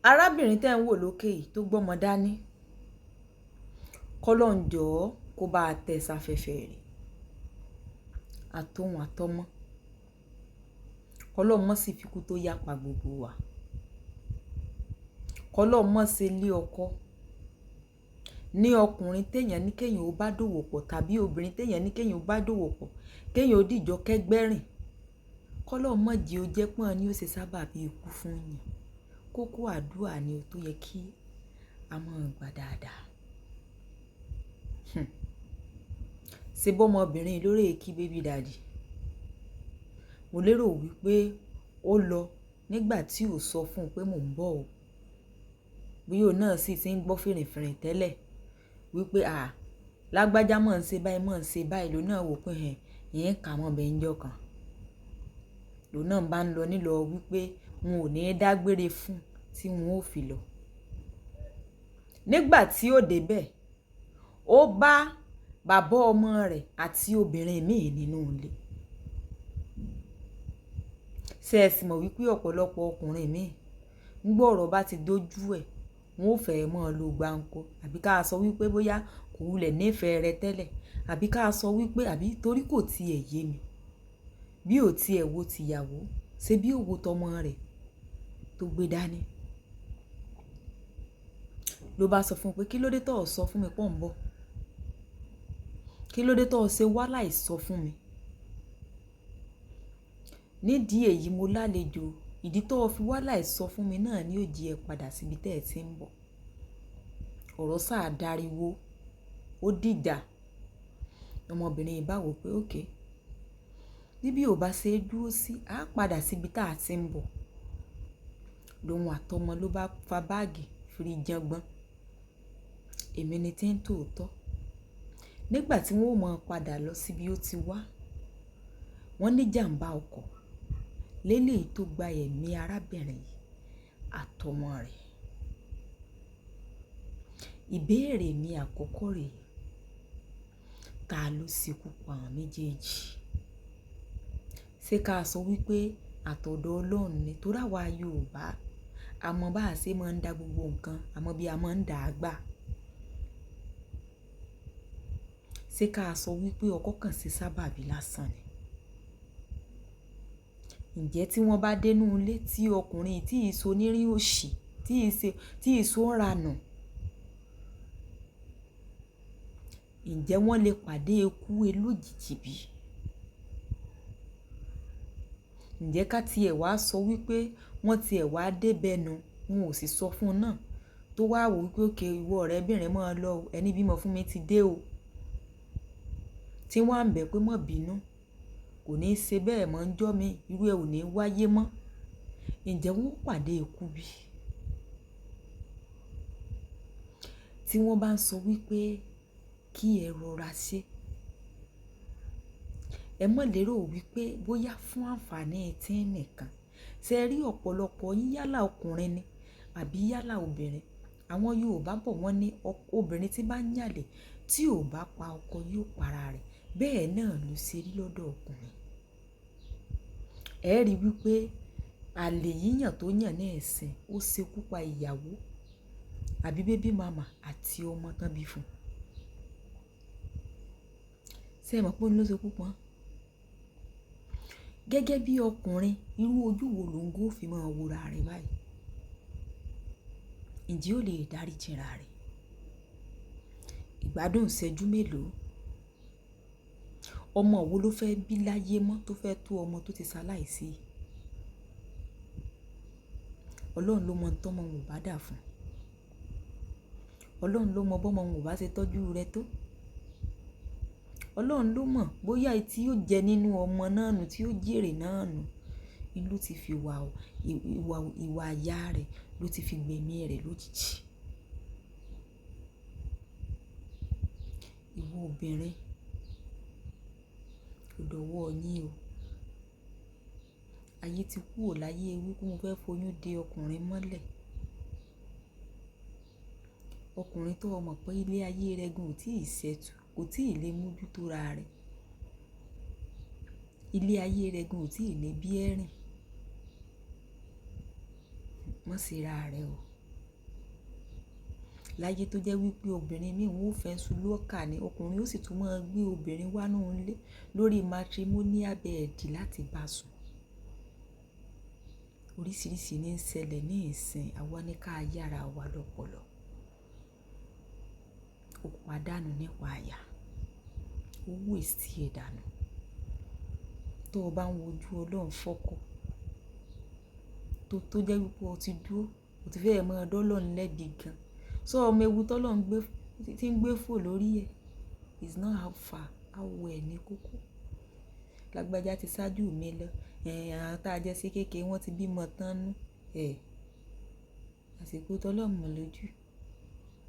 Arábìnrin tẹ́ ń wò lókè yìí tó gbọ́mọ dání, kọ́lọ́un jọ̀ọ́ kó bá a tẹ́ sáfẹ́fẹ́ rẹ̀, àtohun àtọmọ. Kọ́lọ́un mọ́ sì fikú tó yá pa gbogbo wa. Kọ́lọ́un mọ́ ṣe lé ọkọ ní ọkùnrin téèyàn ní kéèyàn ó bá dòwò pọ̀ tàbí obìnrin téèyàn ní kéèyàn ó bá dòwò pọ̀, kéèyàn ó dìjọ kẹ́gbẹ́rìn. Kọ́lọ́un mọ́ jẹ́ ó jẹ́ pọ́n ní ó ṣe sábàbí ikú fún yàn. Kókó àdúrà ni ó tó yẹ kí a máa gbà dáadáa. Ṣé bọ́mọbìnrin lórí èkí baby daddy? Mo lérò wípé ó lọ nígbà tí ò sọ fún un pé mò ń bọ̀ o. Bí òun náà sì ti ń gbọ́ fìrìfìrì tẹ́lẹ̀ wípé à, lágbájá mọ̀ ń ṣe báyìí, mọ̀ ń ṣe báyìí, ló náà wò pé ẹ̀, ìyẹn kà mọ́ bẹ́ẹ̀ ń jọ́ kan. Ló náà bá ń lọ nílọ wípé n ò ní dágbére fún tí n ó fi lọ. Nígbà tí ó dé bẹ́ẹ̀, ó bá bàbá ọmọ rẹ̀ àti obìnrin míì nínú ilé. Ṣé ẹ sì mọ̀ wípé ọ̀pọ̀lọpọ̀ ọkùnrin míì nígbà ọ̀rọ̀ bá ti dojú ẹ̀, wọn ò fẹ́ máa lo gbáǹkọ, àbí ká sọ wípé bóyá kò wulẹ̀ nífẹ̀ẹ́ rẹ tẹ́lẹ̀, àbí ká sọ wípé àbí torí kò ti ẹ̀ yé mi. Bí ò ti ẹ̀ wo tìyàwó, ṣé bí ó wo tọmọ rẹ̀ tó gbé dání. Ló bá sọ fún un pé kí ló dé tó sọ fún mi pé ò ń bọ̀? Kí ló dé tó ṣe wá láì sọ fún mi? Nídìí èyí mo lálejò, ìdí tó fi wá láì sọ fún mi náà ni ó jí ẹ padà síbi tí ẹ ti ń bọ̀. Ọ̀rọ̀ sáà dariwo, ó dìjà. Ọmọbìnrin yìí bá wò pé okay. Bí ò bá ṣe dúró sí, a padà síbi tí a ti ń bọ̀. Lóhun àtọmọ ló bá fa báàgì fìrí jangbọ́n. Èmi ni tí ń tòótọ́. Nígbà tí wọ́n ó mọ padà lọ síbi ó ti wá, wọ́n ní jàmbá ọkọ̀ lélèyìí tó gba ẹ̀mí arábìnrin yìí àtọmọ rẹ̀. Ìbéèrè mi àkọ́kọ́ rèé, ta ló ṣekú pa àwọn méjèèjì? Ṣé ká sọ wípé àtọ̀dọ̀ Ọlọ́run ni? Torí àwa Yorùbá, a mọ bá ṣe máa ń da gbogbo nǹkan, a mọ bí a máa ń dà á gbà. Ṣé ká sọ wípé ọkọ kan ṣe sábàbí lásán ni? Ǹjẹ́ tí wọ́n bá dé inú ilé tí ọkùnrin tí ìso onírin òṣì, tí ìso ń ranù, ǹjẹ́ wọ́n lè pàdé ikú elójijì bí? Ǹjẹ́ ká ti ẹ̀ wá sọ wípé wọ́n ti ẹ̀ wá dé bẹ́nu, wọn ò sì sọ fún un náà tó wá wò wípé okay ìwọ ọ̀rẹ́bìnrin máa lọ o, ẹni bímọ fún mi ti dé o. Tí wọ́n á ń bẹ̀ pé má bínú, kò ní ṣe bẹ́ẹ̀ mọ́ ń jọ́ mi, irú ẹ ò ní wáyé mọ́. Ǹjẹ́ wọ́n pàdé ikú bí? Tí wọ́n bá ń sọ wípé kí ẹ rọra ṣe, ẹ mọ̀ lérò wípé bóyá fún àǹfààní tí ń nìkan. Ṣé ẹ rí ọ̀pọ̀lọpọ̀ yín yálà ọkùnrin ni àbí yálà obìnrin? Àwọn Yorùbá bọ̀ wọ́n ní obìnrin tí bá ń yàlè tí ò bá pa ọkọ yóò para rẹ̀. Bẹ́ẹ̀ náà ló ṣe rí lọ́dọ̀ ọkùnrin. Ẹ rí wípé àlè yíyàn tó yàn ní ẹ̀sìn ó ṣekú pa ìyàwó àbí baby mama àti ọmọ tán bí fún un. Ṣé ẹ mọ̀ pé òun ló ṣekú pa wọ́n? Gẹ́gẹ́ bí ọkùnrin, irú ojú wo ló ń gó fi máa wo ra rẹ̀ báyìí? Ǹjẹ́ ó lè dáríjì ra rẹ̀? Ìgbádùn ìṣẹ́jú mélòó? Ọmọ wo ló fẹ́ bí láyé mọ́ tó fẹ́ tó ọmọ tó ti ṣaláìsí? Ọlọ́run ló mọ ohun tọ́mọ wọn ò bá dà fún. Ọlọ́run ló mọ bọ́mọ wọn ò bá ṣe tọ́jú rẹ̀ tó. Ọlọ́run ló mọ̀ bóyá èyí tí yóò jẹ nínú ọmọ náà nù, tí yóò jèrè náà nù, ní ló ti fi ìwà ìyá rẹ̀ ló ti fi gbẹ̀mí rẹ̀ lójijì. Ìwọ obìnrin, ó dọ̀wọ́ yín o. Ayé ti kúrò láyé wípé mo fẹ́ foyún de ọkùnrin mọ́lẹ̀. Ọkùnrin tó mọ̀ pé ilé ayé rẹ̀ gan ò tí ì ṣẹ́tu, kò tí ì lè mójútó ra rẹ̀. Ilé ayé rẹ̀ gan ò tí ì lè bí ẹ̀rìn. Má ṣe ra rẹ o. Láyé tó jẹ́ wípé obìnrin míì wọ́n ó fẹ́ sùn lọ́kà ni, ọkùnrin ó sì tún máa gbé obìnrin wá nínú ilé lórí matrimonial bed láti bá sùn. Oríṣiríṣi ní ń ṣẹlẹ̀ ní ìsìn, àwa ní ká yára wa lọ́pọ̀lọ́. Ó pàdánù nípa àyà, ó waste ẹ̀ dànù. Tó o bá ń wojú Ọlọ́run fọ́kọ, tó jẹ́ wípé o ti dúró, o ti fẹ́ mọ dá Ọlọ́run lẹ́bi gan. Sọ ọmọ ewu tó Ọlọ́run gbé, tí ń gbé fò lórí ẹ. It's not how far, how well ní kókó. Lágbájá ti ṣáájú mi lọ. Ẹ̀, àwọn tá jọ sí kéékèé wọ́n ti bímọ tán nú. Ẹ̀, àsìkò tó Ọlọ́run mọ̀ lójú.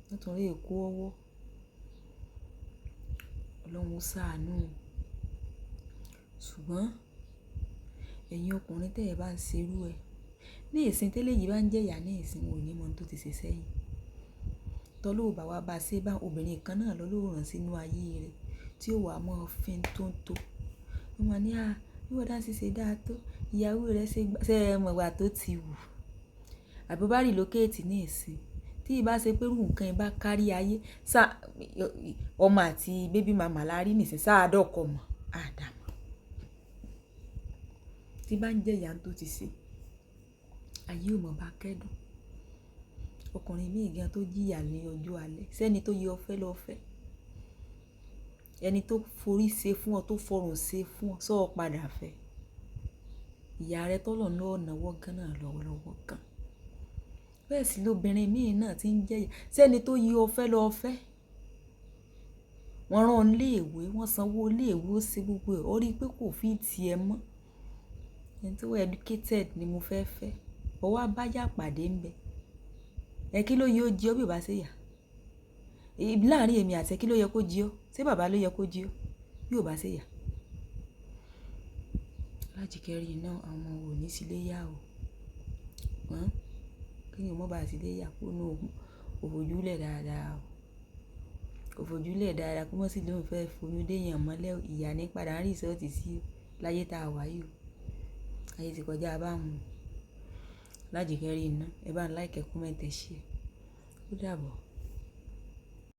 Wọ́n tún rí èkó ọwọ́. Ọlọ́run ó ṣàánú. Ṣùgbọ́n ẹ̀yin ọkùnrin tí ẹ bá ń ṣe irú ẹ, ní ìsìn tẹ́lẹ̀ yìí bá ń jẹ ìyà ní ìsìn, wọn ò ní mọ ohun tó ti ṣe sẹ́yìn. Tọ́lọ́run ò bá wá bá ṣe bá obìnrin kan náà lọ ló rán sínú ayé rẹ̀ tí ó wà mọ́ fín tó ń tó. Wọ́n máa ní, "à, bí bọ̀dá ṣe ṣe dáa tó, ìyàwó rẹ̀ ṣe gbá." Ṣé ẹ mọ̀ ìgbà tó ti wù? Àbí ó bá relocate ní ìsìn, tí ì bá ṣe pé irú nǹkan ẹ bá kárí ayé, sá ọmọ àti baby mama la rí nísìn, sá dọ́kọ mọ̀, a dà mọ̀. Tí bá ń jẹ ìyà tó ti ṣe, ayé ò mọ̀ bá kẹ́dùn. Ọkùnrin míì gan tó jíyà ní ojú alẹ́, ṣé ẹni tó yẹ ọ fẹ́ lọ fẹ́? Ẹni tó forí ṣe fún ọ, tó fọrùn ṣe fún ọ, sọ ọ padà fẹ́. Ìyá rẹ tọ́lọ́run ló náwọ́ gan náà lọ́wọ́lọ́wọ́ gan. Bẹ́ẹ̀ sì lóbìnrin míì náà tí ń jẹ ìyà. Ṣé ẹni tó yẹ ọ fẹ́ lọ fẹ́? Wọ́n rán ọ ilé ìwé, wọ́n sanwó ilé ìwé, ó ṣe gbogbo ẹ̀, ó rí pé kò fit ẹ mọ́. Ẹni tó educated ni mo fẹ́ fẹ́. Ó wá bá yà pàdé ń bẹ. Ẹ kí ló yẹ ó jí ọ bí ó bá ṣe ìyà? Láàárín èmi àti ẹ kí ló yẹ kó jí ọ? Ṣé bàbá ló yẹ kó jí ọ bí ó bá ṣe ìyà? Alájìkẹ́ rí iná, àwọn ò ní sílé yá o. Hán? Kí èèyàn má bá sílé yá kó nu ò fojúlẹ̀ dáadáa o. Kò fojúlẹ̀ dáadáa kó má sì lóhùn fẹ́ foyún dé èèyàn mọ́lẹ̀. Ìyà ní padà ń result sí láyé tá a wà yìí o. Ayé ti kọjá bá hun. Alájìkẹ́ rí iná. Ẹ bá ń like, comment, ẹ share. Ó dàbọ̀.